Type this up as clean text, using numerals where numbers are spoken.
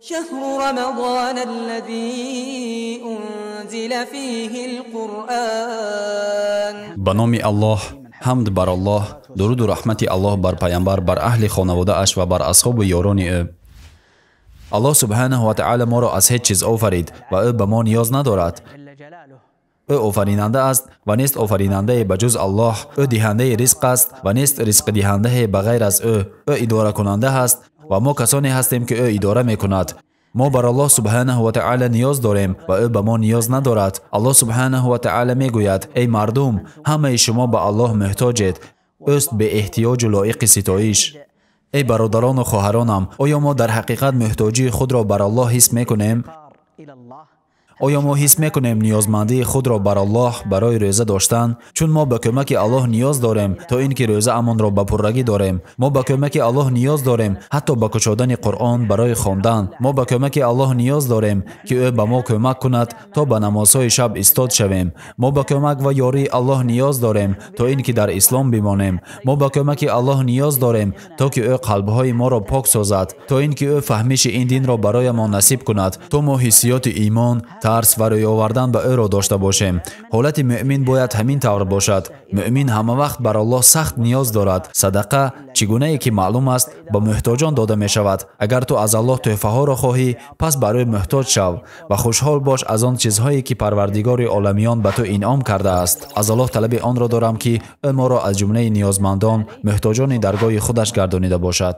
شهر رمضان الذي أنزل فيه القرآن. Ба номи Аллоҳ, ҳамд бар Аллоҳ, дуруду раҳмати Аллоҳ бар пайғамбар, бар аҳли хонаводааш ва бар асҳобу ёрони ӯ. Аллоҳ субҳанаҳу ва таъала моро аз ҳеҷ чиз офарид ва ӯ ба мо ниёз надорад. Ӯ офаринанда аст ва нест офаринандае ба ҷуз Аллоҳ. Ӯ диҳандаи ризқ аст ва нест ризқдиҳандае ба ғайр аз ӯ. Ӯ идоракунанда аст ва мо касоне ҳастем, ки ӯ идора мекунад. Мо бар Аллоҳ субҳанаҳу ва таъала ниёз дорем ва ӯ ба мо ниёз надорад. Аллоҳ субҳанаҳу ва таъала мегӯяд: эй мардум, ҳамаи шумо ба Аллоҳ муҳтоҷед. Ӯст беэҳтиёҷу лоиқи ситоиш. Эй бародарону хоҳаронам, оё мо дар ҳақиқат муҳтоҷии худро бар Аллоҳ ҳис мекунем? Оё мо ҳис мекунем ниёзмандии худро бар Аллоҳ барои рӯза доштан? Чун мо ба кӯмаки Аллоҳ ниёз дорем, то ин ки рӯзаамонро ба пуррагӣ дорем. Мо ба кӯмаки Аллоҳ ниёз дорем, ҳатто ба кушодани Қуръон барои хондан. Мо ба кӯмаки Аллоҳ ниёз дорем, ки ӯ ба мо кӯмак кунад, то ба намозҳои шаб истод шавем. Мо ба кӯмак ва ёрии Аллоҳ ниёз дорем, то ин ки дар ислом бимонем. Мо ба кӯмаки Аллоҳ ниёз дорем, то ки ӯ қалбҳои моро пок созад, то ин ки ӯ фаҳмиши ин динро бароямон насиб кунад, то мо ҳиссиёти имон, тарс ва рӯй овардан ба ӯро дошта бошем. Ҳолати муъмин бояд ҳамин тавр бошад. Муъмин ҳама вақт бар Аллоҳ сахт ниёз дорад. Садақа, чӣ гунае ки маълум аст, ба муҳтоҷон дода мешавад. Агар ту аз Аллоҳ тӯҳфаҳоро хоҳӣ, пас бар ӯ муҳтоҷ шав ва хушҳол бош аз он чизҳое, ки Парвардигори оламиён ба ту инъом кардааст. Аз Аллоҳ талаби онро дорам, ки ӯ моро аз ҷумлаи ниёзмандон, муҳтоҷони даргоҳи худаш гардонида бошад.